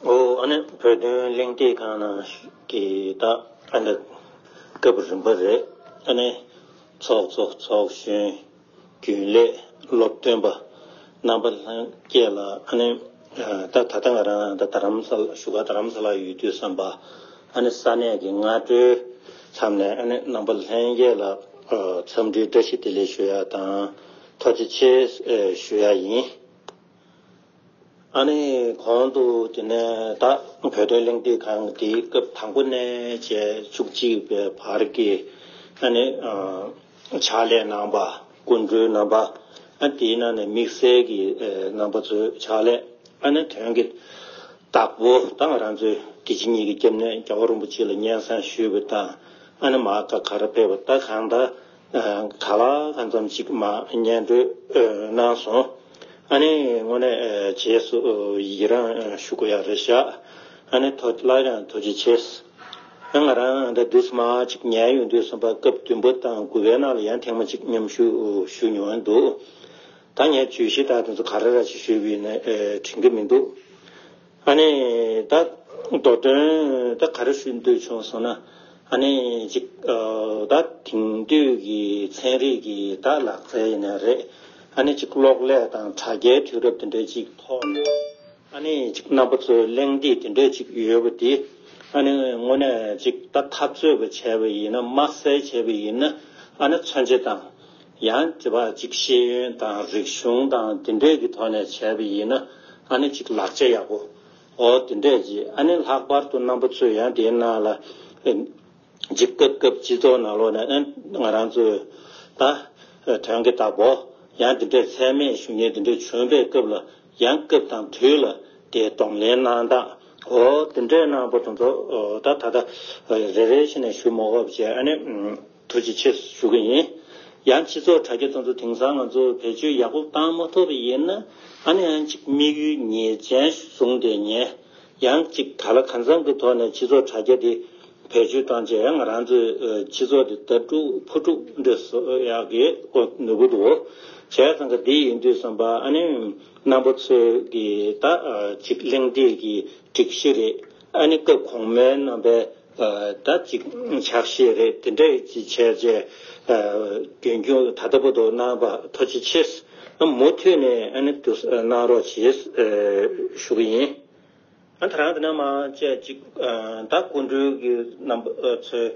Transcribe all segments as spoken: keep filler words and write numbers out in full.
ཨོ་ཨ་ནི་བོད་དོན་གླེང་སྟེགས་ཁང་ནང་གི་ད་ཨ་ནི་སྐབས་རིམ་པ་རེད། ཨ་ནི་ཚོགས་གཙོ་ཚོགས་གཞོན། རྒྱུན་ལས། སློབ་སྟོན་པ་རྣམ་པ་ལྷན་རྒྱས་ལ། ཨ་ནི་ད་ད་ལྟ་ང་རང་ད་རྡ་རམ་ས་ལ་བཞུགས་སྒར་རྡ་རམ་ས་ལ་ཡོད་དུས་ཙམ་པ། ཨ་ནི་ས་གནས་ཀྱི་སྔ་དྲོའི་མཚམས་ནས་ཨ་ནི་རྣམ་པ་ལྷན་རྒྱས་ལ་འཚམས་འདྲིའི་བཀྲ་ཤིས་བདེ་ལེགས་ཞུ་ཡ་དང་ཐུགས་རྗེ་ཆེ་ཞུ་ཡ་ཡིན། ཨ་ནི་གོང་དུ་དེ་ནས་ད་བོད་དོན་གླེང་སྟེགས་ཁང་དེའི་སྐབས་དང་པོ་ནས་བྱས་བཅུ་གཅིག་པའི་བར་གྱི་ཨ་ནི་ཕྱག་ལས་གནང་པ། སྐུ་མགྲོན་རྣམ་པ། ཨ་དེའི་ནང་ནས་དམིགས་བསལ་གྱི་རྣམ་པ་ཚོའི་ཕྱག་ལས། ཨ་ནི་དོན་གྱི་བདག་པོ་ད་ང་རང་ཚོའི་དགེ་བཤེས་གཉིས་ཀྱི་སྐྱབས་གནས་རྒྱལ་བ་རིན་པོ་ཆེ་ལ་སྙན་སེང་ཞུས་པ་དང་། ཨ་ནི་མ་ག་ག་ར་ཕེབས་པ་ད་གང་ལྟར་ག་ལ་གང་འཚམ་ཅིག་མ་སྙན་སྒྲོན་གནང་སོང་། ཨ་ནི་དངོས་གནས་རྗེས་སུ་ཡི་རང་ཞུ་དགོས་ཡ་རེད་ཤག་ཨ་ནི་ཐོ་སླར་ཡང་ཐུགས་རྗེ་ཆེ། ཨ་ང་རང་ད་འདི་མ་ཅིག་ཉལ་ཡོང་དུས་ཙམ་པ་སྐབས་བདུན་པ་དང་དགུ་པའི་ནང་ལ་ཡང་ཐེངས་མ་ཅིག་མཉམ་ཞུགས་ཞུ་མྱོང་འདུག་ད་ངས་བརྗོད་གཞི་དག་དེ་ཚོ་ག་རེ་ར་ཅིག་ཞུས་པ་ཡིན་ན་དྲན་གྱི་མི་འདུག་ཨ་ནི་ད་མདོ་དོན་ད་ག་རེ་ཞུ་འདོད་བྱུང་སོང་ན། ཨ་ནི་ཅིག་ད་དེང་དུས་ཀྱི་ཚན་རིག་གི་ད་ལག་རྩལ་ཡིན་ན་རེད། ཨ་ནི་ཅིག་གློག་ཀླད་དང་དྲ་རྒྱའི་དུས་རབས་དེ་འདྲའི་ཅིག་ཐོག་ནས། ཨ་ནི་ཅིག་རྣམ་པ་ཚོའི་གླེང་སྟེགས་དེ་འདྲས་ཅིག་ཡོད་པ་དེ། ཨ་ནི་དངོས་གནས་ཅིག་ད་འཐབ་རྩོད་པ་བྱས་པ་ཡིན་ན། དམར་གསོད་བྱས་པ་ཡིན་ན། ཨ་ནི་མཚོན་བྱེད་དང་། ཡང་དེ་བ་ཅིག་ཤེས་ཡོན་དང་རིག་གཞུང་དང་དེ་འདྲས་ཀྱི་ཐོག་ནས་བྱས་པ་ཡིན་ན། ཨ་ནི་ཅིག་ལག་ཆ་ཡག་པོ། འོ་དེ་འདྲས་ཅིག་ཨ་ནི་ལྷག་པར་དུ་རྣམ་པ་ཚོས་ཡང་དེའི་ནང་ལ། ཅིག་སྐབས་སྐབས་སྤྱི་ཚོགས་ནང་ལོགས་ནས་ཨ་ང་རང་ཚོས་ད་དོན་གྱི་བདག་པོ་ཡང་དེ་འདྲའི་མཚན་སྨད་ཞུ་མཁན་དེ་འདྲའི་བྱུང་བའི་སྐབས་ལ། ཡང་སྐབས་དང་དུས་ལ་དེ་གདོང་ལེན་གནང་སྟངས། འོ་དེ་འདྲའི་གནང་པ་དེ་ཚོ་ད་ད་ལྟ་རེ་རེ་བཞིན་ནས་ཞུ་མ་དགོས་པ་བྱས། ཨ་ནི་ཐུགས་རྗེ་ཆེ་ཞུ་གི་ཡིན། ཡང་སྤྱི་ཚོགས་དྲ་རྒྱ་དེ་ཚོ་དེང་སང་ང་ཚོ་བེད་སྤྱོད་ཡག་པོ་བཏང་མ་ཐུབ་པ་ཡིན་ན། ཨ་ནི་ཡང་ཅིག་དམིགས་ཡུལ་ངེས་ཅན་བཟུང་བསྡད་མཁན། ཡང་ཅིག་ག་ལ་གང་འཚམ་གྱི་ཐོག་ནས་སྤྱི་ཚོགས་དྲ་རྒྱ་དེ་བེད་སྤྱོད་བཏང་བྱས། ཡང་ང་རང་ཚོའི་སྤྱི་ཚོགས་དེ་ལྟ་གྲུབ་ཕུ་གྲུབ་འདྲ་བཟོ་ཡག་གི་ནུས་པ་འདུག་བྱས་ཙང་གི་འདི་ཡིན་དུས་ཙམ་པ། ཨ་ནི་རྣམ་པ་ཚོས་ཀྱི་ད་ཅིག་གླེང་སྟེགས་ཀྱི་སྒྲིག་གཞི་རེད། ཨ་ནི་སྐབས་གོང་མའི་རྣམ་པའི་ད་ཅིག་ཕྱག་བཞེས་རེད། དེ་འདྲ་ཅིག་བྱས་རྗེས་རྒྱུན་སྐྱོང་ད་ལྟ་བར་དུ་གནང་པ་ཐུགས་རྗེ་ཆེ། མུ་མཐུད་ནས་ཨ་ནི་དུ་གནང་རོགས་བྱེད་ཞུ་གི་ཡིན། ཨ་ད་རང་དེ་ན་མ་བཅས་ཅིག་ད་སྐུ་མགྲོན་གྱི་རྣམ་པ་ཚོའི་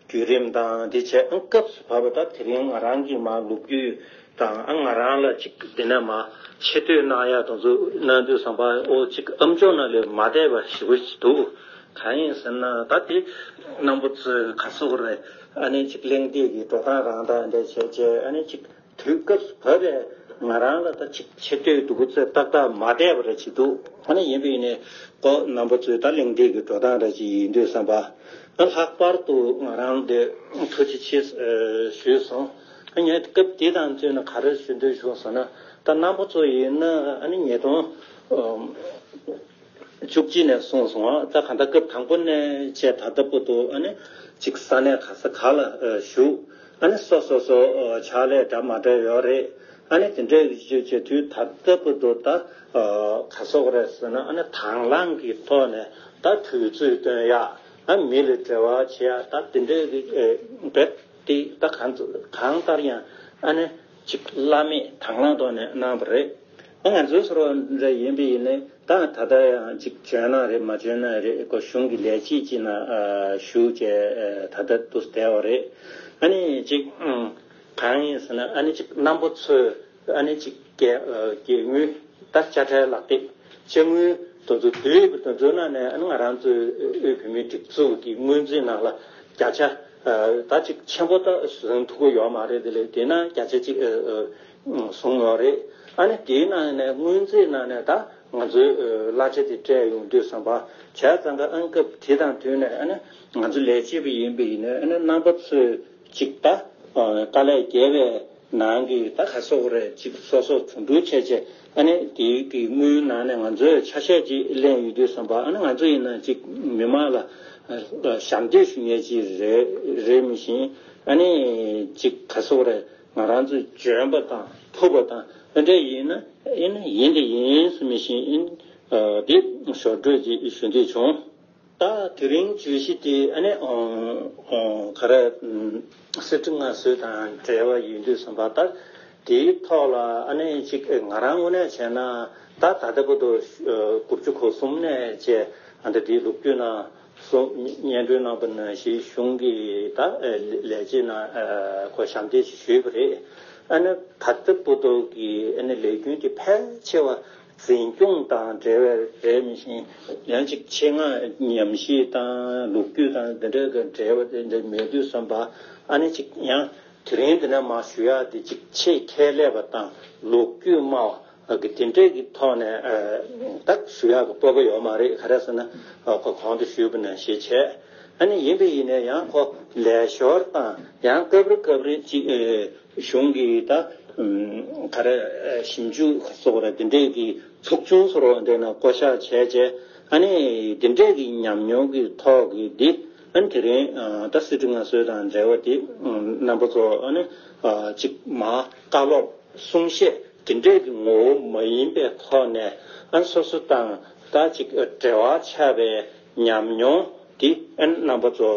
བརྒྱུད་རིམ་དང་དེ་བྱས། ཨ་སྐབས་སུ་བབས་པ་ད་དེ་རིང་ང་རང་གི་མ་ལོ་རྒྱུས་དང་། ཨ་ང་རང་ལ་ཅིག་དེ་ན་མ་ཆེ་བསྟོད་གནང་ཡ་དེ་ཚོ་གནང་དུས་ཙམ་པ། ཨོ་ཅིག་ཨམ་ཅོག་ནང་ལས་མ་བསྡད་པ་ཞེ་པོ་ཅིག་འདུག་གང་ཡིན་ཟེར་ན་ད་དེ་རྣམ་པ་ཚོས་ག་སོག་རེད། ཨ་ནི་ཅིག་གླེང་སྟེགས་ཀྱི་འགྲོ་སྟངས་རང་དང་འདྲ་བྱས་བྱས། ཨ་ནི་ཅིག་དུས་སྐབས་སུ་བབས་པའི་ང་རང་ལ་ད་ཅིག་ཆེ་བསྟོད་སྡུག་པོ་ཚོས་ཏག་ཏག་མ་བསྡད་པ་རེད་ཅིག་འདུག་ཨ་ནི་ཡིན་པ་ཡིན་ནའི་ཁོ་རྣམ་པ་ཚོའི་ད་གླེང་སྟེགས་ཀྱི་འགྲོ་སྟངས་རེད་ཅིག་ཡིན་དུས་ཙམ་པ། ཨ་ལྷག་པར་དུ་ང་རང་དེ་ཐུགས་རྗེ་ཆེ་ཞུས་སོང་། ཨ་ངས་སྐབས་དེ་དང་མཐུན་ན་ག་རེ་ཞུ་འདོད་བྱུང་ཟེར་ན། ད་རྣམ་པ་ཚོ་ཡིན་ན་ཨ་ནི་ཉིས་སྟོང་བཅུ་གཅིག་ནས་བཟུང་སོང་། ད་ག་ད་སྐབས་དང་པོ་ནས་བྱས་ད་ལྟ་བར་དུ་ཨ་ནི་ཅིག་ས་གནས་ག་ས་ག་ལ་བཞུགས། ཨ་ནི་སོ་སོ་སོ་ཕྱག་ལས་འདྲ་མ་འདྲ་ཡོད་རེད། ཨ་ནི་དེ་འདྲའི་བྱས་བྱས་དུས་ད་ལྟ་བར་དུ་ད་ག་སོག་རེད་ཟེར་ན། ཨ་ནི་དང་བླངས་ཀྱི་ཐོག་ནས་ད་དུས་ཚོད་བཏོན་ཡ། ཨ་མི་ལ་འབྲེལ་བ་བྱེད་ཡ། ད་དེ་འདྲའི་རྦད་དེ་ད་གང་གང་ལྟར་ཡང་ཨ་ནི་ཅིག་བླ་མེད་དང་བླངས་ཐོག་ནས་གནང་བ་རེད། ཨ་ང་ཚོའི་ཚོར་བ་འདྲ་ཡིན་པ་ཡིན་ནའི། ད་ད་ལྟ་ཡང་ཅིག་འཇོན་ན་རེད་མ་འཇོན་ན་རེད། ཁོ་གཞུང་གི་ལས་བྱེད་ཅིག་ནང་ཨ་ཞུགས་བྱས་ཨ་ད་ལྟ་འདུག་བསྡད་པ་རེད། ཨ་ནི་ཅིག་ཨ་གང་ཡིན་ཟེར་ན། ཨ་ནི་ཅིག་རྣམ་པ་ཚོས་ཨ་ནི་ཅིག་གི་ཨ་གི་དངུལ་ད་དཔྱ་ཁྲལ་ལག་དེབ་དཔྱ་དངུལ་དེ་ཚོ་བསྡུས་པ་དེ་ཚོའི་ནང་ནས། ཨ་ནི་ང་རང་ཚོའི་དབུས་བོད་མིའི་སྒྲིག་འཛུགས་ཀྱི་སྔོན་རྩིས་ནང་ལ་བརྒྱ་ཆ་ཨ་ད་ཅིག་ཆེན་པོ་ད་བཟུང་ཐུབ་ཀྱི་ཡོད་མ་རེད། དེ་ལས་དེ་ན་བརྒྱ་ཆ་གཅིག་ཨ་ཨ་བཟུང་ཡོད་རེད། ཨ་ནི་དེའི་ནང་ནས་སྔོན་རྩིས་ནང་ནས་ད་ང་ཚོའི་ཨ་གླ་ཆ་དེ་སྤྲད་ཡོང་དུས་ཙམ་པ། བྱས་ཙང་ཀ་ཨང་སྐབས་དེ་དང་བསྟུན་ནས་ཨ་ནི་ང་ཚོ་ལས་བྱེད་པ་ཡིན་པ་ཡིན་ནའི། ཨ་ནི་རྣམ་པ་ཚོས་ཅིག་ད་ཨ་དཀའ་ལས་བརྒྱབ་པའི་ནང་གི་ད་ག་སོག་རེད། ཅིག་སོ་སོ་བྱུང་འགྲུལ་བྱས་བྱས། ཨ་ནི་དེའི་གི་དངུལ་ནང་ནས་ང་ཚོས་ཆ་ཤས་ཅིག་ལེན་ཡོང་དུས་ཙམ་པ། ཨ་ནི་ང་ཚོ་ཡིན་ན་ཅིག་མི་མང་ལ་ཨ་ཞབས་འདེགས་ཞུ་མཁན་ཅིག་རེད། རེད་མི་ཤེས། ཨ་ནི་ཅིག་ག་སོག་རེད། ང་རང་ཚོ་འཇོན་པ་དང་ཐུབ་པ་དང་དེ་འདྲ་ཡིན་ན། ཨེ་ན་ཡིན་དེ་ཡིན་ཟེར་མི་ཤེས། ཨེ་ འདི་ཞོར་འཕྲོས་ཅིག་ཞུ་འདོད་བྱུང་། ད་དེ་རིང་བརྗོད་གཞི་དེ་ཨ་ནི་ག་རེ། སྲིད་ཁྲི་མངའ་གསོལ་དང་འབྲེལ་བ་ཡིན་དུས་ཙམ་པ། ད་དེའི་ཐོག་ལ་ཨ་ནི་ཅིག་ང་རང་ངོས་ནས་བྱས་ན། ད་ད་ལྟ་བར་དུ་དགུ་བཅུ་གོ་གསུམ་ནས་བྱས། ཨ་ད་དེའི་ལོ་རྒྱུས་ནང་གསུང་སྙན་སྒྲོན་གནང་པ་ནང་བཞིན་གཞུང་གི་ད་ལས་བྱེད་ནང་ཁོ་ཞབས་འདེགས་ཤིག་ཞུས་པ་རེད། ཨ་ནི་ད་ལྟ་བར་དུ་གི་ཨ་ནི་ལས་རྒྱུན་དེ་ཕལ་ཆེ་བ་འཛིན་སྐྱོང་དང་འབྲེལ་བའི་རེད། མི་ཤེས་ཡང་ཅིག་ཆེད་མངགས་ཉམས་ཞིབ་དང་ལོ་རྒྱུས་དང་འདི་འདྲ་གི་འབྲེལ་བ་དེ་འདྲ་མེད་དུས་ཙམ་པ། ཨ་ནི་ཅིག་ཡང་དེ་རིང་འདི་ནས་མར་ཞུ་ཡག་དེ་ཅིག་ཆེད་ཁྱད་ལས་པ་དང་ལོ་རྒྱུས་སྨྲ་བ་གི་དེ་འདྲས་ཀྱི་ཐོག་ནས་ད་ཞུ་ཡག་གི་སྤོབས་པ་ཡོད་མ་རེད། ག་རེ་ཟེར་ན་ཁོ་གོང་དུ་ཞུས་པ་ནང་བཞིན་བྱས། ཨ་ནི་ཡིན་པ་ཡིན་ནའི་ཡང་ཁོ་ལས་ཞོར་དང་ཡང་སྐབས་རེ་སྐབས་རེ་ཅིག་གཞུང་གི་ད་ག་རེ་ཞིབ་འཇུག་སོགས་རེད། དེ་འདྲས་ཀྱི་ཚོགས་ཆུང་སོགས་འདྲ་ན་བསྐོ་བཞག་བྱས་རྗེས། ཨ་ནི་དེ་འདྲས་ཀྱི་ཉམས་མྱོང་གི་ཐོག་གི་འདི་ཨ་ནི་དེ་རིང་ད་སྲིད་ཁྲི་མངའ་གསོལ་དང་འབྲེལ་བ་དེ་རྣམ་པ་ཚོ་ཨ་ནི་ཅིག་མ་བཀའ་སློབ་གསུང་བཤད་དེ་འདྲས་ཀྱི་ངོ་བོ་མ་ཡིན་པའི་ཐོག་ནས། ཨ་ནི་སོ་སོ་དང་ད་ཅིག་འབྲེལ་བ་ཆགས་པའི་ཉམས་མྱོང་དེ་ཨ་ནི་རྣམ་པ་ཚོ་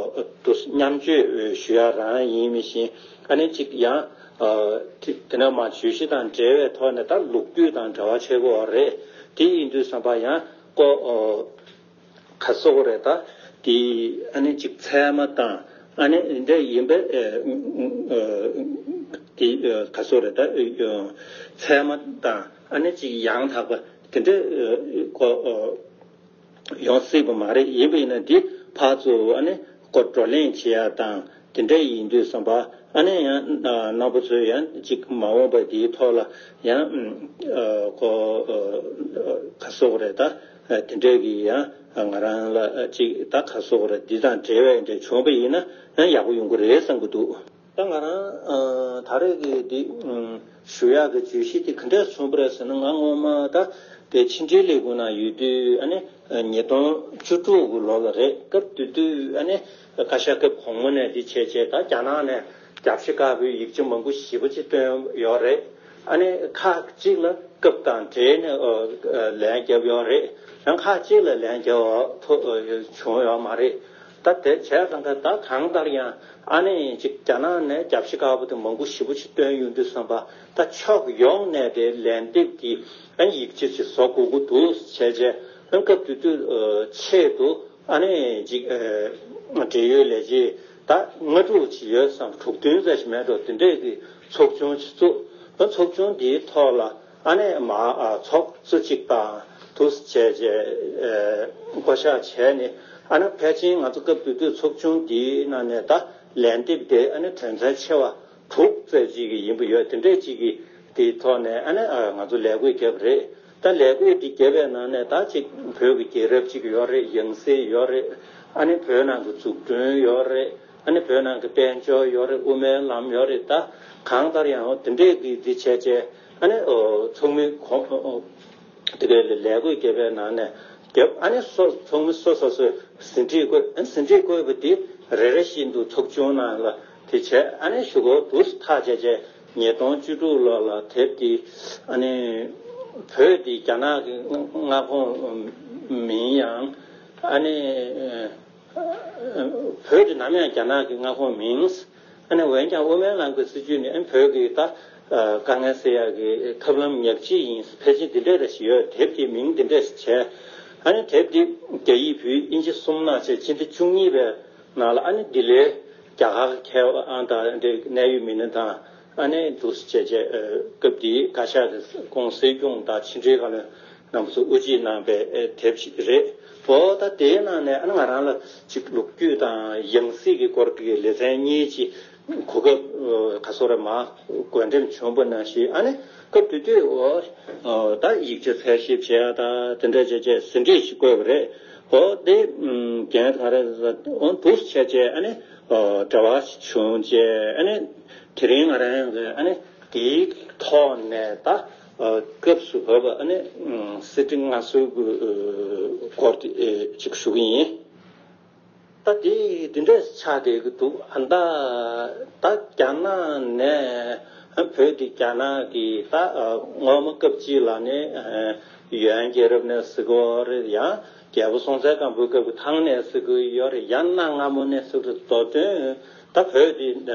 དུ་མཉམ་སྤྱོད་ཞུ་ཡག་རང་ཡིན། མི་ཤེས་ཨ་ནི་ཅིག་ཡང་དེ་ནས་མར་བརྗོད་གཞི་དང་འབྲེལ་བའི་ཐོག་ནས་ད་ལོ་རྒྱུས་དང་འབྲེལ་བ་ཆེ་པོ་རེད། དེ་ཡིན་དུས་ཙམ་པ་ཡང་ཀོ་ག་སོགས་རེད། ད་དེ་ཨ་ནི་ཅིག་ཚད་མ་དང་ཨ་ནི་འདྲ་ཡིན་པའི་དེ་ག་སོགས་རེད། ད་ཚད་མ་དང་ཨ་ནི་ཅིག་ཡང་དག་པ་དེ་འདྲ་ཀོ་ཡོང་སྲིད་པ་མ་རེད། ཡིན་པ་ཡིན་ན་འདི་ཕར་ཚུར་ཨ་ནི་ཀོ་བགྲོ་གླེང་བྱེད་ཡག་དང་དེ་འདྲ་ཡིན་དུས་ཙམ་པ། ཨ་ནི་ཡང་རྣམ་པ་ཚོས་ཡང་ཅིག་མ་འོངས་པ་འདིའི་ཐོག་ལ་ཡང་ཀོ་ག་སོགས་རེད། ད་དེ་འདྲས་ཀྱི་ཡང་ང་རང་ལ་ཅིག་ད་ག་སོགས་རེད། འདི་དང་འབྲེལ་བའི་འདྲ་བྱུང་པ་ཡིན་ན་ཡང་ཡག་པོ་ཡོང་གི་རེད་བསམ་གྱི་འདུག། ད་ང་རང་ད་རེས་ཀྱི་འདི་ཞུ་ཡག་གི་བརྗོད་གཞི་དེ་ག་འདྲས་བྱུང་པ་རེད་ཟེར་ན། ང་སྔོན་མ་ད་དེ་ཕྱི་འབྲེལ་ལས་ཁུངས་ནང་ཡོད་དུས་ཨ་ནི་ཉིས་སྟོང་བཅུ་དྲུག་གི་ལོ་ལ་རེད། སྐབས་དེ་དུས་ཨ་ནི་བཀའ་ཤག་སྐབས་གོང་མ་ནས་འདི་བྱས་བྱས། ད་རྒྱ་ནག་ནས་རྒྱབ་ཤ་དཀར་པོའི་ཡིག་ཆ་མང་པོ་ཞེ་པོ་ཅིག་བཏོན་ཡོད་རེད། ཨ་ནི་ཁག་ཅིག་ལ་སྐབས་དང་འབྲེལ་ནས་ལན་བརྒྱབ་ཡོད་རེད། ཡང་ཁག་ཅིག་ལ་ལན་བརྒྱབ་ཐུབ་བྱུང་ཡོད་མ་རེད། ད་དེ་བྱས་ཙང་ཀ་ད་གང་ལྟར་ཡང་ཨ་ནི་ཅིག་རྒྱ་ནག་ནས་རྒྱབ་ཤ་དཀར་པོ་དེ་མང་པོ་ཞེ་པོ་ཅིག་བཏོན་ཡོང་དུས་ཙམ་པ། ད་ཕྱོགས་ཡོངས་ནས་དེ་ལན་འདེབས་ཀྱི་ཨ་ནི་ཡིག་ཆ་ཅིག་བཟོ་དགོས་ཀྱི་འདུག་བྱས་རྗེས། ཨ་སྐབས་དེ་དུས་ཆེད་དུ་ཨ་ནི་ཅིག་འབྲེལ་ཡོད་ལས་བྱེད་ད་ལྔ་དྲུག་ཅིག་ཡོད་ཙང་། དྲུག་བདུན་ཙམ་ཞིག་མེད་འགྲོ། དེ་འདྲས་ཀྱི་ཚོགས་ཆུང་ཅིག་བཙུགས། ཨ་ཚོགས་ཆུང་འདིའི་ཐོག་ལ་ཨ་ནི་མ་ཚོགས་གཙོ་གཅིག་དང་དུ་བྱས་རྗེས་བསྐོ་བཞག་བྱས་ནས། ཨ་ནི་ཕལ་ཆེར་ང་ཚོ་སྐབས་དེ་དུས་ཚོགས་ཆུང་འདིའི་ནང་ནས་ད་ལན་འདེབས་དེ་ཨ་ནི་དོན་ཚན་ཆེ་བ་དྲུག་ཙམ་ཅིག་ཡིན་པ་ཡོད། དེ་འདྲས་ཅིག་གི་དེའི་ཐོག་ནས་ཨ་ནི་ང་ཚོ་ལས་བགོས་བརྒྱབ་པ་རེད། ད་ལས་བགོས་དེ་བརྒྱབ་པའི་ནང་ནས་ད་ཅིག་བོད་ཀྱི་རྒྱལ་རབས་ཅིག་ཡོད་རེད། ཡང་སྲིད་ཡོད་རེད། ཨ་ནི་བོད་ནང་གི་འཛུགས་སྐྲུན་ཡོད་རེད། ཨ་ནི་བོད་ནང་གི་དཔལ་འབྱོར་ཡོད་རེད། དབུ་མའི་ལམ་ཡོད་རེད། ད་གང་ལྟར་ཡང་དེ་འདྲས་ཀྱི་འདི་བྱས་བྱས། ཨ་ནི་ཚོགས་མི་གོང་དེ་གའི་ལས་བགོས་བརྒྱབ་པའི་ནང་ནས་བརྒྱབ། ཨ་ནི་སོ་ཚོགས་མི་སོ་སོ་སོས་ཟིན་བྲིས་བཀོད། ཨ་ནི་ཟིན་བྲིས་བཀོད་པ་འདི་རེ་རེ་བཞིན་དུ་ཚོགས་ཆུང་ནང་ལ་དེ་བྱས། ཨ་ནི་གཞུག་གུ་དུས་ཐག་བཅད་བྱས། ཉིས་སྟོང་བཅུ་དྲུག་ལོ་ལ་དེབ་འདི་ཨ་ནི་བོད་འདི་རྒྱ་ནག་གི་མངའ་ཁོངས་མིན་ཡང་། ཨ་ནི་བོད་འདི་ནམ་ཡང་རྒྱ་ནག་གི་མངའ་ཁོངས་མིན། ཨ་ནི་འོན་ཀྱང་དབུ་མའི་ལམ་གྱི་སྲིད་བྱུས་ནི་ཨ་ནི་བོད་ཀྱི་ད་དཀའ་ངལ་སེལ་ཡག་གི་ཐབས་ལམ་ཉག་གཅིག་ཡིན། ཕལ་ཆེར་འདི་འདྲས་རེ་ཞིག་ཡོད། དེབ་ཀྱི་མིང་འདི་འདྲས་བྱས། ཨ་ནི་དེབ་འདི་རྒྱ་ཡིག་བོད་ཡིག་དབྱིན་ཇི་གསུམ་ནང་བྱས། ཕྱི་ཟླ་བཅུ་གཉིས་པའི་ནང་ལ་ཨ་ནི་ལྡི་ལིའི་རྒྱ་གར་མཁས་དབང་དང་འདི་གནད་ཡོད་མི་སྣ་དང་། ཨ་ནི་འདུག་སེ་བྱས་བྱས་སྐབས་དེའི་བཀའ་ཤག་གི་ཁོངས་སྲིད་སྐྱོང་དང་ཕྱི་འབྲེལ་བཀའ་བློན་རྣམ་པ་ཚོ་དབུ་འབྱེད་གནང་པའི་དེབ་ཞིག་རེད། འོ་ད་དེའི་ནང་ནས་ཨ་ནི་ང་རང་ལ་ཅིག་ལོ་རྒྱུས་དང་ཡང་སྲིད་ཀྱི་སྐོར་གྱི་ལེ་ཚན་གཉིས་ཅིག་གོ་སྐབས་ག་སོགས་རེ་མ་འགོད་འགྲེམས་བྱུང་པ་ནང་བཞིན། ཨ་ནི་སྐབས་དེ་དུས་འོ་ད་ཡིག་ཆ་འཚོལ་ཞིབ་བྱས་དང་དེ་འདྲ་བྱས་བྱས་ཟིན་བྲིས་ཤིག་བཀོད་པ་རེད། འོ་དེ་རྒན་ག་རེ་འོ་འདུག་སེ་བྱས་བྱས་ཨ་ནི་འབྲེལ་བ་ཞིག་བྱུང་བྱས། ཨ་ནི་དེ་རིང་ང་རང་གི་ཨ་ནི་དེའི་ཐོག་ནས་ད་སྐབས་སུ་བབས་པ་ཨ་ནི་སྲིད་ཁྲི་མངའ་གསོལ་གྱི་སྐོར་དེ་ཅིག་ཞུ་གི་ཡིན། ད་དེ་དེ་འདྲས་ཆགས་བསྡད་ཀྱི་འདུག། ཨ་ད་ད་རྒྱ་ནག་ནས་བོད་དེ་རྒྱ་ནག་གི་ད་སྔོན་མ་སྐབས་གཅིག་ལ་ནི་ ཡོན་རྒྱལ་རབས་ནས་ཟེར་གྱི་ཡོད་རེད། ཡང་རྒྱལ་པོ་སྲོང་བཙན་སྒམ་པོའི་སྐབས་ཀྱི་ཐང་ནས་ཟེར་གྱི་ཡོད་རེད། ཡང་གནའ་སྔ་མོ་ནས་ཟེར་གྱི་རེད། མདོ་དོན་ད་བོད་འདི་ད་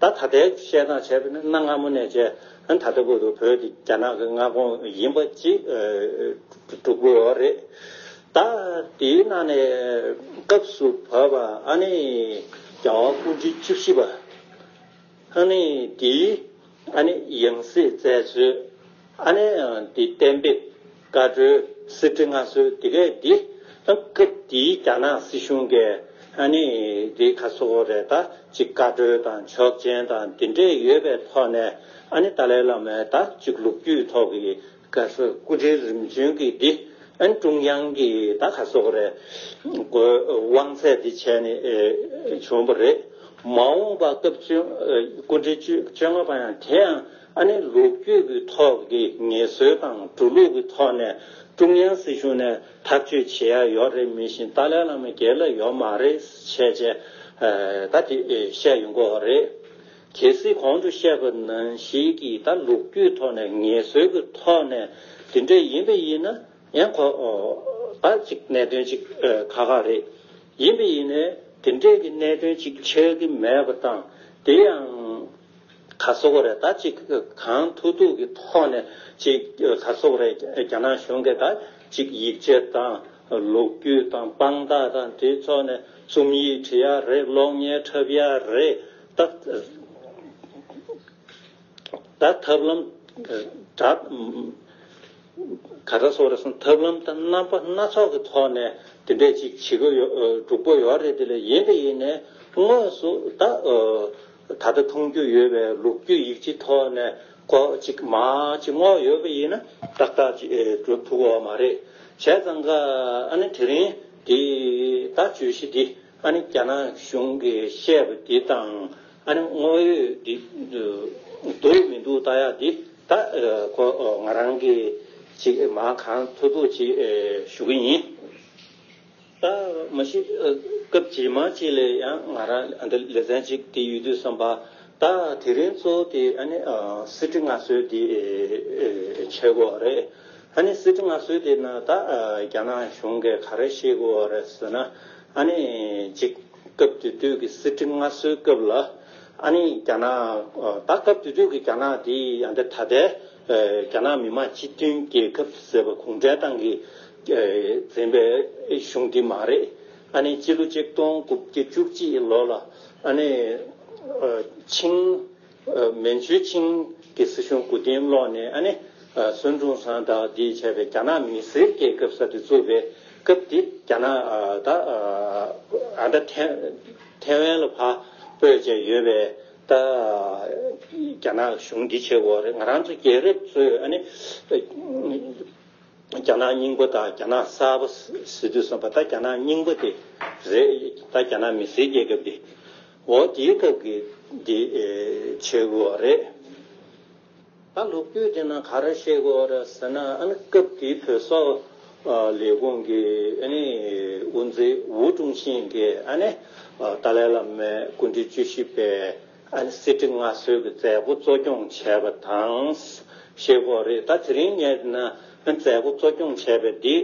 ད་ལྟའི་བཤད་སྟངས་བྱས་པ་ན་གནའ་སྔ་མོ་ནས་བྱས་ད་ལྟ་བར་དུ་བོད་འདི་རྒྱ་ནག་གི་མངའ་ཁོངས་ཡིན་པ་ཅིག་གྲུབ་ཀྱི་ཡོད་རེད། ད་དེའི་ནང་ནས་སྐབས་སུ་བབས་པ་ཨ་ནི་རྒྱལ་བ་སྐུ་ཕྲེང་བཅུ་བཞི་པ། ཨ་ནི་དེའི་ཨ་ནི་ཡང་སྲིད་བཙལ་ཚུལ། ཨ་ནི་དེ་གཏན་འབེབས་བཀའ་འཁྲོལ་གསེར་ཁྲི་མངའ་གསོལ་དེ་གས་འདི་སྐབས་དེའི་རྒྱ་ནག་སྲིད་གཞུང་གིས་ཨ་ནི་དེ་ག་སོགས་རེད། ད་ཅིག་བཀའ་འཁྲོལ་དང་ཆོག་མཆན་དང་དེ་འདྲས་ཡོད་པའི་ཐོག་ནས་ཨ་ནི་ཏཱ་ལའི་བླ་མས་ད་ཅིག་ལོ་རྒྱུས་ཐོག་གི་ག་ས་སྐུ་ཕྲེང་རིམ་བྱོན་གྱི་འདི་ཨན་ཀྲུང་དབྱང་གི་ད་ག་སོགས་རེད། དགོས་དབང་ཚད་འདི་བྱས་ནས་ཨེ་བྱུང་བ་རེད། མ་འོངས་པ་སྐབས་བཅོ་ཨེ་སྐུ་ཕྲེང་བཅོ་བཅོ་ལྔ་པ་ཡང་དེ་ཡང་ཨ་ནི་ལོ་རྒྱུས་ཀྱི་ཐོག་གི་ངེས་སྲོལ་དང་འགྲོ་ལུགས་ཀྱི་ཐོག་ནས་ཀྲུང་དབྱང་སྲིད་གཞུང་ནས་ཐག་གཅོད་བྱེད་ཡ་ཡོད་རེད། མི་ཤིང་ཏཱ་ལའི་བླ་མ་སྒེར་ལ་ཡོད་མ་རེད་བྱས་བྱས་ཨེ་ད་དེ་ཨེ་བཤད་ཡོང་གི་ཡོད་རེད། གལ་སྲིད་གོང་དུ་བཤད་པ་ནང་བཞིན་གྱི་ད་ལོ་རྒྱུས་ཐོག་ནས་ངེས་སྲོལ་གྱི་ཐོག་ནས་དེ་འདྲ་ཡིན་པ་ཡིན་ན་ཡང་ཁོ་ད་ཅིག་གནད་དོན་ཅིག་ཁག་ཁག་རེད། ཡིན་པ་ཡིན་ནའི་དེ་འདྲས་ཀྱི་གནད་དོན་ཅིག་ཆགས་ཀྱི་མེད་པ་དང་དེ་ཡང་ག་སོགས་རེད། ད་ཅིག་གང་ཐུབ་ཐུབ་ཀྱི་ཐོག་ནས་ཅིག་ག་སོགས་རེད། རྒྱ་ནག་གཞུང་གིས་ད་ཅིག་ཡིག་ཆ་དང་ལོ་རྒྱུས་དང་དཔང་རྟགས་དང་དེ་ཚོ་ནས་རྩོམ་ཡིག་བྲི་ཡ་རེད། གློག་བརྙན་འཁྲབ་ཡ་རེད། ད་ད་ཐབས་ལམ་ད་ག་རེ་ཟེར་དགོས་རེད་ཟེར་ན་ཐབས་ལམ་དང་རྣམ་པ་སྣ་ཚོགས་ཀྱི་ཐོག་ནས་དེ་འདྲས་ཅིག་བྱེད་ཀྱི་ཡོད། འགྲུབ་ཀྱི་ཡོད་རེད། དེ་ལས་ཡིན་པ་ཡིན་ནའི་དངོས་སུ་ད་ད་ལྟ་མཐོང་རྒྱུ་ཡོད་པའི་ལོ་རྒྱུས་ཡིག་ཆའི་ཐོག་ནས་ཁོ་ཅིག་མར་ཅིག་བསྔོགས་ཡོད་པ་ཡིན་ན་ཏག་ཏག་ཅིག་འགྲུབ་ཐུབ་ཀྱི་ཡོད་མ་རེད། བྱས་ཙང་ཀ་ཨ་ནི་དེ་རིང་འདི་ད་བརྗོད་གཞི་འདི་ཨ་ནི་རྒྱ་ནག་གཞུང་གིས་བཤད་པ་འདི་དང་ཨ་ནི་དངོས་ཡོད་འདི་འདུག་མི་འདུག་ལྟ་ཡག་འདི་ད་ཁོ་ང་རང་གིས་ཅིག་མར་གང་ཐུབ་ཐུབ་ཅིག་ཞུ་གི་ཡིན། ད་མ་གཞི་སྐབས་རྗེས་མ་ཅིག་ལ་ཡང་ང་རང་ཨ་འདི་ལེ་ཚན་ཅིག་དེ་ཡོད་དུས་བསམ་པ་ད་དེ་རིང་གཙོ་བོ་དེ་ཨ་ནི་གསེར་ཁྲི་མངའ་གསོལ་འདི་ཆགས་ཀྱི་ཡོད་རེད། ཨ་ནི་གསེར་ཁྲི་མངའ་གསོལ་དེ་ན་ད་རྒྱ་ནག་གཞུང་གིས་ག་རེ་བཤད་ཀྱི་ཡོད་རེད་ཟེར་ན་ཨ་ནི་ཅིག་སྐབས་དེ་དུས་ཀྱི་གསེར་ཁྲི་མངའ་གསོལ་སྐབས་ལ་ཨ་ནི་རྒྱ་ནག་ད་སྐབས་དེ་དུས་ཀྱི་རྒྱ་ནག་དེ་ཡང་ད་ད་ལྟའི་རྒྱ་ནག་མི་དམངས་སྤྱི་མཐུན་རྒྱལ་ཁབ་ཟེར་བ་གུང་ཁྲན་ཏང་གིས་འཛིན་པའི་གཞུང་དེ་མ་རེད། ཨ་ནི་སྤྱི་ལོ་ཆིག་སྟོང་དགུ་བརྒྱ་བཅུ་གཅིག་ལོ་ལ་ཨ་ནི་ཆིང་། མན་ཇུ་ཆིང་གི་སྲིད་གཞུང་མགོ་རྟིང་སློག་ནས་ཨ་ནི་སུན་ཀྲུང་ཧྲན་དང་དེས་བྱས་པའི་རྒྱ་ནག་མི་སེར་རྒྱལ་ཁབ་ཟེར་དེ་བཙུགས་པའི་སྐབས་དེ་རྒྱ་ནག་ད་ཨ་ད་ཐེ་ཐེ་ཝན་ལ་ཕར་སྤོས་བྱས་ཡོད་པའི་ད་རྒྱ་ནག་གཞུང་འདི་བྱེད་དགོས་རེད། ང་རང་ཚོ་རྒྱལ་རབས་ཚོས་ཨ་ནི། རྒྱ་ནག་རྙིང་པ་དང་རྒྱ་ནག་གསར་པ་ཟེར་དུས་ཙམ་པ་ད་རྒྱ་ནག་རྙིང་པ་དེ་རེད། ད་རྒྱ་ནག་མི་སེར་རྒྱལ་ཁབ་དེ་འོ་དེའི་སྐབས་ཀྱི་དེ་བྱེད་དགོས་པ་རེད། ད་ལོ་རྒྱུས་དེ་ནང་ག་རེ་བཤད་དགོས་པ་རེད་ཟེར་ན་ཨ་ནི་སྐབས་དེའི་བོད་སོག་ལས་ཁུངས་ཀྱི་ཨ་ནི་དབུ་འཛིན་ཝུའུ་ཀྲུང་ཤིན་གྱིས་ཨ་ནི་ཏཱ་ལའི་བླ་མའི་སྐུ་ཕྲེང་བཅུ་བཞི་པའི། ཨ་ནི་གསེར་ཁྲི་མངའ་གསོལ་གྱི་མཛད་སྒོ་གཙོ་སྐྱོང་བྱས་པ་དང་ཞེས་གོ་རེད། ད་དེ་རིང་ངས་ན་མཛད་སྒོ་གཙོ་སྐྱོང་བྱས་པའི་འདི་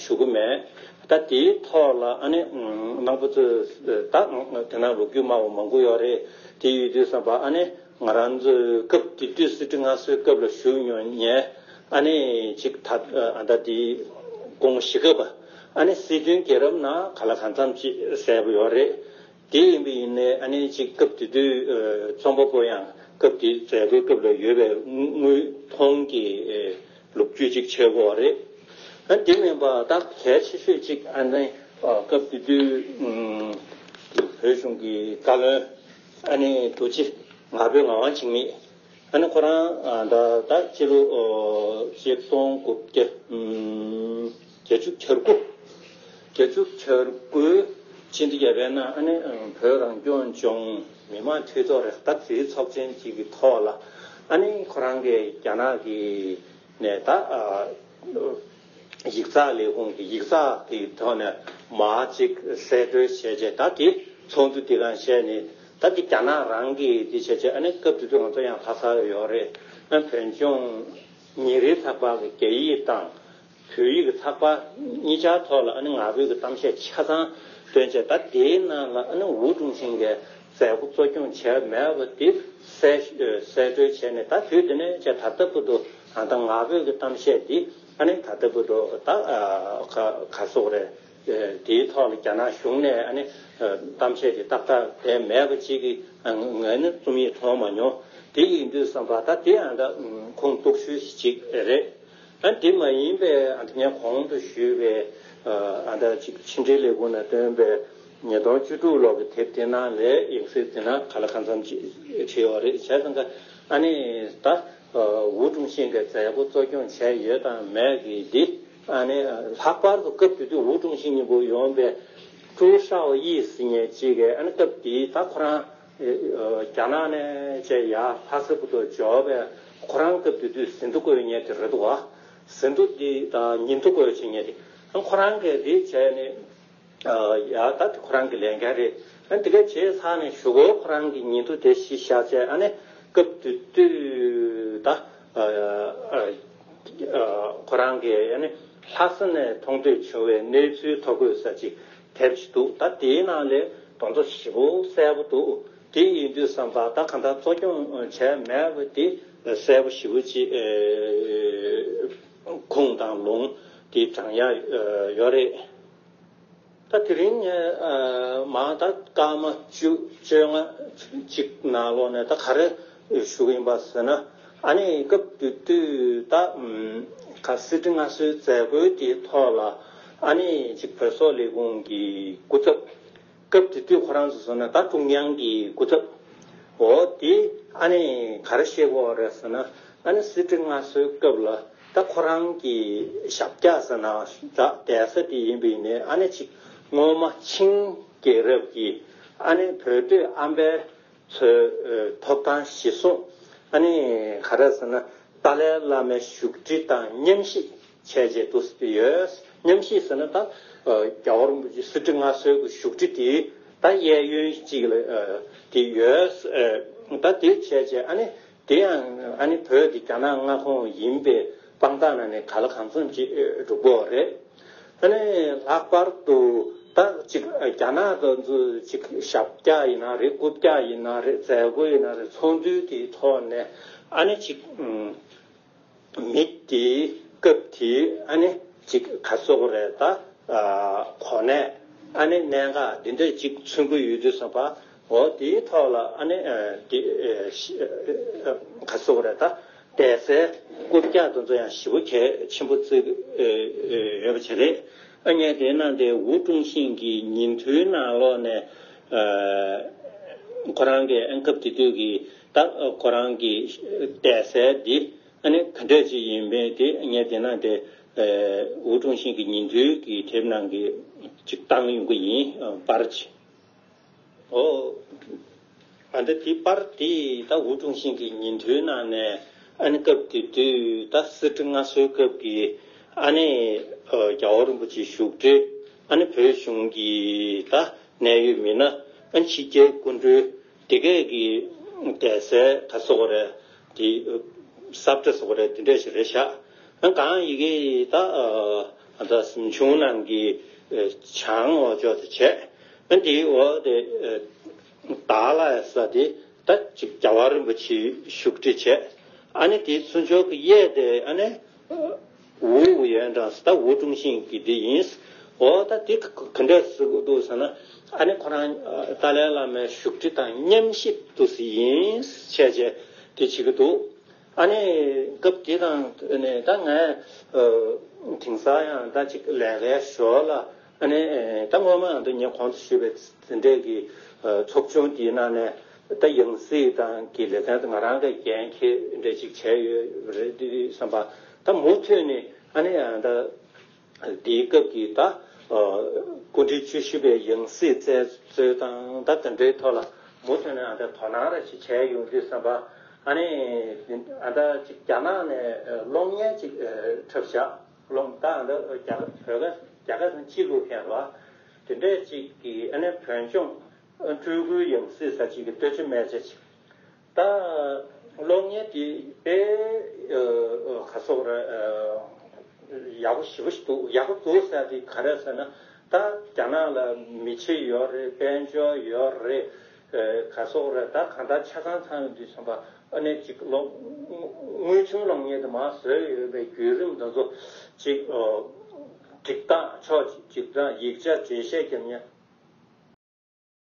ཞུ་གི་མེད། ད་དེའི་ཐོག་ལ་ཨ་ནི་རྣམ་པ་ཚོས་ད་དེ་ན་ལོ་རྒྱུས་སྨྲ་བ་མང་པོ་ཡོད་རེད། དེ་ཡོད་དུས་བསམ་པ་ཨ་ནི་ང་རང་ཚོའི་སྐབས་དེ་དུས་གསེར་ཁྲི་མངའ་གསོལ་སྐབས་ལ་བཞུགས་མྱོང་མཁན་ཨ་ནི་ཅིག་ད་ཨ་ད་དེའི་དགོངས་ཞེ་དགུ་པ་ཨ་ནི་སྲིད་དོན་རྒྱལ་རབས་ནང་ག་ལ་གང་འཚམ་ཅིག་གསལ་པོ་ཡོད་རེད། དེ་ཡིན་པ་ཡིན་ནའི་ཨ་ནི་ཅིག་སྐབས་དེ་དུས་རྩོམ་པ་པོ་ཡང་སྐབས་དེའི་མཛད་སྒོའི་སྐབས་ལ་ཡོད་པའི་དངོས་མཐོང་གི་ལོ་རྒྱུས་ཅིག་ཆགས་ཀྱི་ཡོད་རེད། ཨ་དེ་མིན་པ་ད་གལ་ཆེ་ཤོས་ཅིག་ཨ་ནི་སྐབས་དེ་དུས་བོད་གཞུང་གི་བཀའ་བློན་ཨ་ནི་རྡོ་རྗེ་ངག་དབང་འཇིགས་མེད། ཨ་ནི་ཁོ་རང་ད་ད་སྤྱི་ལོ་ཆིག་སྟོང་དགུ་བརྒྱ་བརྒྱད་ཅུ་གྱ་དགུ། བརྒྱད་ཅུ་གྱ་དགུའི་ཕྱི་ཟླ་བརྒྱད་པའི་ནང་ཨ་ནི་བོད་རང་སྐྱོང་ལྗོངས་མི་དམངས་འཐུས་ཚོགས་རེད། ད་དེའི་ཚོགས་ཆེན་གཅིག་གི་ཐོག་ལ་ཨ་ནི་ཁོ་རང་གིས་རྒྱ་ནག་གི་ནས་ད་ཡིག་ཚགས་ལས་ཁུངས་ཀྱི་ཡིག་ཚགས་ཀྱི་ཐོག་ནས་མར་ཅིག་གསལ་བཀྲོལ་བྱས་རྗེས་ད་དེ་ཚོགས་འདུ་དེ་གང་བྱས་ནས་ད་དེ་རྒྱ་ནག་རང་གི་དེ་བྱས་རྗེས་ཨ་ནི་སྐབས་དེ་དུས་ང་ཚོ་ཡང་ལྷ་སར་ཡོད་རེད། ཨ་བོད་ལྗོངས་ ཉིན་རེའི་ཚགས་པར་གྱི་རྒྱ་ཡིག་དང་། བོད་ཡིག་གི་ཚགས་པར་གཉིས་ཆར་ཐོག་ལ་ཨ་ནི་ངག་དབང་གི་གཏམ་བཤད་ཆ་ཚང་བཏོན་བྱས། ད་དེའི་ནང་ལ་ཨ་ནི་ཝུའུ་ཀྲུང་ཞིན་གྱིས་མཛད་སྒོ་གཙོ་སྐྱོང་བྱས་མེད་པ་དེ་གསལ་གསལ་སྒྲོན་བྱས་ནས། ད་དུས་དེ་ནས་བྱས་ད་ལྟ་བར་དུ་ཨ་ད་ངག་དབང་གི་གཏམ་བཤད་འདི་ཨ་ནི་ད་ལྟ་བར་དུ་ད་ག་ག་སོགས་རེད། དེའི་ཐོག་ལ་རྒྱ་ནག་གཞུང་ནས་ཨ་ནི་གཏམ་བཤད་དེ་ཏག་ཏག་བསྡད་མེད་པ་ཅིག་གི་ང་ནི་རྩོམ་ཡིག་མཐོང་མ་མྱོང་། དེ་ཡིན་དུས་ཙམ་པ་ད་དེ་ཨ་ད་ཁུངས་གཏུགས་ཤུལ་ཅིག་རེད། ཨ་དེ་མ་ཡིན་པའི་ཨ་ངས་གོང་དུ་ཞུས་པའི་ཨ་ད་ཅིག་ཕྱི་འབྲེལ་ལས་ཁུངས་ནས་བཏོན་པའི་ཉིས་སྟོང་བཅུ་དྲུག་ལོ་གི་དེབ་དེ་ནང་ལས་ཡང་སྲིད་དེ་ན་ག་ལ་གང་འཚམ་ཅིག་བྲིས་ཡོད་རེད། བྱས་ཙང་ཀ་ཨ་ནི་ད་ཝུའུ་ཀྲུང་ཞིན་གྱི་མཛད་སྒོ་གཙོ་སྐྱོང་བྱས་ཡོད་དང་མེད་ཀྱི་འདི་ཨ་ནི་ལྷག་པར་དུ་སྐབས་དེ་དུས་ཝུའུ་ཀྲུང་ཞིན་གཉིས་པོ་ཡོང་པའི་ཀྲུའུ་ཧྲའོ་ཡི་ཟེར་མཁན་ཅིག་གིས་ཨ་ནི་སྐབས་དེའི་ད་ཁོ་རང་རྒྱ་ནག་ནས་བྱས་ཡར་ལྷ་ས་བར་དུ་འབྱོར་བའི་ཁོ་རང་སྐབས་དེ་དུས་ཟིན་ཐོ་བཀོད་མཁན་དེ་རེད་འདུག་བ། ཟིན་ཐོ་འདི་དང་ཉིན་ཐོ་བཀོད་བྱེད་མཁན་དེ་ཨ་ཁོ་རང་གིས་དེ་བྱས་ནས་ཡ་ད་དེ་ཁོ་རང་གི་ལས་འགན་རེད། ཨ་དེ་ག་བྱས་ཚར་ནས་གཞུག་གུ་ཁོ་རང་གི་ཉིན་ཐོ་དེ་གཞི་བཞག་བྱས་ཨ་ནི་སྐབས་དེ་དུས་ད་ཁོ་རང་གིས་ཨ་ནི་ལྷ་ས་ནས་མཐོང་ཐོས་བྱུང་བའི་གནས་ཚུལ་ཐོ་འགོད་ས་ཅིག་དེབ་ཅིག་འདུག་ད་དེའི་ནང་ལས་དོན་ཚན་ཞེ་པོ་གསལ་པོ་འདུག་དེ་ཡིན་དུས་ཙམ་པ་ད་གང་ལྟར་གཙོ་སྐྱོང་བྱས་མེད་པ་དེ་གསལ་པོ་ཞེ་པོ་ཅིག་ཁུངས་དང་ལུང་དེ་དྲངས་ཡ་ཡོད་རེད། ད་དེ་རིང་ངས་མ་ད་སྐར་མ་བཅུ་བཅོ་ལྔ་གཅིག་ནང་ལོགས་ནས་ད་ག་རེ་ཞུ་གི་ཡིན་པ་ཟེར་ན། ཨ་ནི་སྐབས་དེ་དུས་ད་ག་སྲིད་ཁྲི་མངའ་གསོལ་མཛད་སྒོའི་དེའི་ཐོག་ལ་ཨ་ནི་ཅིག་བོད་སོག་ལས་ཁུངས་ཀྱི་སྐུ་ཚབ། སྐབས་དེ་དུས་ཁོ་རང་ཚོ་ཟེར་ན་ད་ཀྲུང་དབྱང་གི་སྐུ་ཚབ། འོ་དེ་ཨ་ནི་ག་རེ་བཤད་དགོས་རེད་ཟེར་ན། ཨ་ནི་སྲིད་ཁྲི་མངའ་གསོལ་སྐབས་ལ་ད་ཁོ་རང་གི་ཞབས་བཀྱག་ཟེར་ན་ད་གདན་ས་དེ་ཡིན་པ་ཡིན་ནའི་ཨ་ནི་ཅིག་སྔོན་མ་ཆིང་རྒྱལ་རབས་ཀྱི་ཨ་ནི་བོད་སྟོད་ཨམ་བན་ཚོའི་ཐོབ་ཐང་གཞིར་བཟུང་ཨ་ནི་ག་རེ་ཟེར་ན་ཏཱ་ལའི་བླ་མའི་བཞུགས་ཁྲི་དང་མཉམ་གཤིབ་བྱས་རྗེས་འདུག་ཡོད། མཉམ་གཤིབ་ཟེར་ན་ད་རྒྱལ་བ་རིན་པོ་ཆེ་སྲིད་ཁྲི་མངའ་གསོལ་གྱི་བཞུགས་ཁྲི་དེ་ད་གཡས་གཡོན་གཅིག་ལ་དེ་ཡོད། ད་དེ་བྱས་རྗེས་ཨ་ནི་དེ་ཡང་ཨ་ནི་བོད་དེ་རྒྱ་ནག་མངའ་ཁོངས་ཡིན་པའི་དཔང་རྟགས་ནང་ནས་ག་ལ་གང་འཚམ་ཅིག་འགྲུབ་ཀྱི་ཡོད་རེད། ཨ་ནི་ལྷག་པར་དུ་ད་ཅིག་རྒྱ་ནག་དེ་ཚོ་ཅིག་ཞབས་བཀྱག་ཡིན་ན་རེད། རྐུབ་བཀྱག་ཡིན་ན་རེད། མཛད་སྒོ་ཡིན་ན་རེད། ཚོགས་འདུ་དེའི་ཐོག་ནས་ཨ་ནི་ཅིག་མི་དེའི་སྐབས་དེའི་ཨ་ནི་ཅིག་ག་ཟེར་དགོས་རེད། ད་གོ་གནས་ཨ་ནི་གནད་འགག་འདི་འདྲ་ཅིག་མཚོན་གྱི་ཡོད་དུས་ཙམ་པ། འོ་དེའི་ཐོག་ལ་ཨ་ནི་དེ་ག་ཟེར་དགོས་རེད། ད་གདན་སའི་རྐུབ་བཀྱག་དེ་ཚོ་ཡང་ཞེ་པོ་གལ་ཆེན་པོ་བརྩི་ཡོད་པ་ཅིག་རེད། ཨ་ངས་དེ་ནང་དེ་ཝུའུ་ཀྲུང་ཞིན་གྱི་ཉིན་ཐོའི་ནང་ལོགས་ནས་ཁོ་རང་གི་ཨ་སྐབས་དེ་དུས་ཀྱི་ད་ཁོ་རང་གི་གདན་སའི་འདི་ཨ་ནི་ག་འདྲ་ཅིག་ཡིན་པས་དེ་ངས་དེ་ན་དེ་ཝུའུ་ཀྲུང་ཞིན་གྱི་ཉིན་ཐོའི་གི་དེབ་ནང་གི་ཅིག་བཏང་ཡོང་གི་ཡིན། པར་ཅིག་འོ། ཨ་འདི་དེ་པར་དེ་ད་ཝུའུ་ཀྲུང་ཞིན་གྱི་ཉིན་ཐོའི་ནང་ནས་ཨ་ནི་སྐབས་དེ་དུས་ད་སྲིད་ཁྲི་མངའ་གསོལ་སྐབས་ཀྱི་ཨ་ནི་རྒྱལ་བ་རིན་པོ་ཆེའི་བཞུགས་གྲལ། ཨ་ནི་བོད་གཞུང་གི་ད་གནད་ཡོད་མི་སྣ། ཨ་ནི་ཕྱི་རྒྱལ་སྐུ་མགྲོན། དེ་གས་ཀྱི་གདན་སའི་ད་ཟེར་དགོས་རེད། དེ་ས་བཀྲ་ཟེར་དགོས་རེད། དེ་འདྲ་ཞིག་རེད་ཤག་ཨ་གང་ཡི་གེ་ད་ཨ་ད་གཟིམ་ཆུང་ནང་གི་བྱང་འོག་ཕྱོགས་དེ་བྱས། ཨ་དེའི་འོག་དེ་དྭགས་ལ་ས་དེ་ད་ཅིག་རྒྱལ་བ་རིན་པོ་ཆེའི་བཞུགས་ཁྲི་བྱས། ཨ་ནི་དེའི་ཚུན་ཕྱོགས་ཀྱི་གཡས་དེ་ཨ་ནི། ཝུའུ་ཝུ་ཡོན་ཀྲང་ཟེར་ད་ཝུའུ་ཀྲུང་ཞིན་གྱི་དེ་ཡིན། འོ་ད་དེ་ག་ག་འདྲ་ཟེར་གི་འདུག་ཟེར་ན། ཨ་ནི་ཁོ་རང་ཏཱ་ལའི་བླ་མའི་བཞུགས་ཁྲི་དང་མཉམ་གཤིབ་ཏུ་ཡིན་བྱས་བྱས་དེ་བྱེད་ཀྱི་འདུག་ཨ་ནི་སྐབས་དེ་དང་ནས་ད་ངས་དེང་སང་ཡང་ད་ཅིག་ལས་ཀའི་ཞོར་ལ་ཨ་ནི་ད་སྔོན་མ་ཡང་ད་ངས་གོང་དུ་ཞུས་པའི་དེ་འདྲས་ཀྱི་ཚོགས་ཆུང་དེའི་ནང་ནས་ད་ཡང་སྲིད་དང་གི་ལེ་ཚན་དེ་ང་རང་གི་འགན་འཁྱེར་འདྲ་ཅིག་བྱས་ཡོད་རེད་དེ་བསམ་པ། ད་མུ་མཐུད་ནས་ཨ་ནི་ཡང་ད་དེའི་སྐབས་ཀྱི་ད་སྐུ་ཕྲེང་བཅུ་བཞི་པའི་ཡང་སྲིད་བཙལ་འཚོལ་དང་ད་དེ་འདྲའི་ཐོག་ལ་མུ་མཐུད་ནས་ཡང་ད་དོ་སྣང་ར་ཅིག་བྱས་ཡོང་དུས་བསམ་པ། ཨ་ནི་ཨ་ད་ཅིག་རྒྱ་ནག་ནས་གློག་བརྙན་ཅིག་འཁྲབ་བཞག་གློག་ད་ཨ་ད་རྒྱ་བོད་སྐད་རྒྱ་སྐད་དང་གཅིག་ལུགས་ཕན་པ་དེ་འདྲས་ཅིག་གི་ཨ་ནི་བོད་ལྗོངས་སྤྲུལ་སྐུའི་ཡང་སྲིད་ས་ཅིག་གི་སྟོད་ཆ་སྨད་ཆ་ཅིག་ད་ གློག་བརྙན་དེ་དཔེ་ག་སོག་ར་ཡག་པོ་ཞེ་པོ་ཞིག་འདུག་ཡག་པོ་འདུག་ཟེར་དེ་ག་རེ་ཟེར་ན། ད་རྒྱ་ནག་ལ་མི་ཆེ་ཡོད་རེད། དཔལ་འབྱོར་ཡོད་རེད། ག་སོག་ར་ད་གང་ལྟར་ཆ་ཚང་ཚང་ཡོང་དུས་ཙམ་པ་ཨ་ནེ་ཅིག་ལོ་དངུལ་ཆུང་ལོང་ངེས་དུ་མ་བཟོས་ཡོད་པའི་བརྒྱུད་རིམ་དེ་ཚོ་ཅིག་སྒྲིག་སྟངས་ཕྱོགས་གཅིག་སྒྲིག་སྟངས་ཡིག་ཆ་འགྲེལ་བཤད་རྒྱབ་མཁན།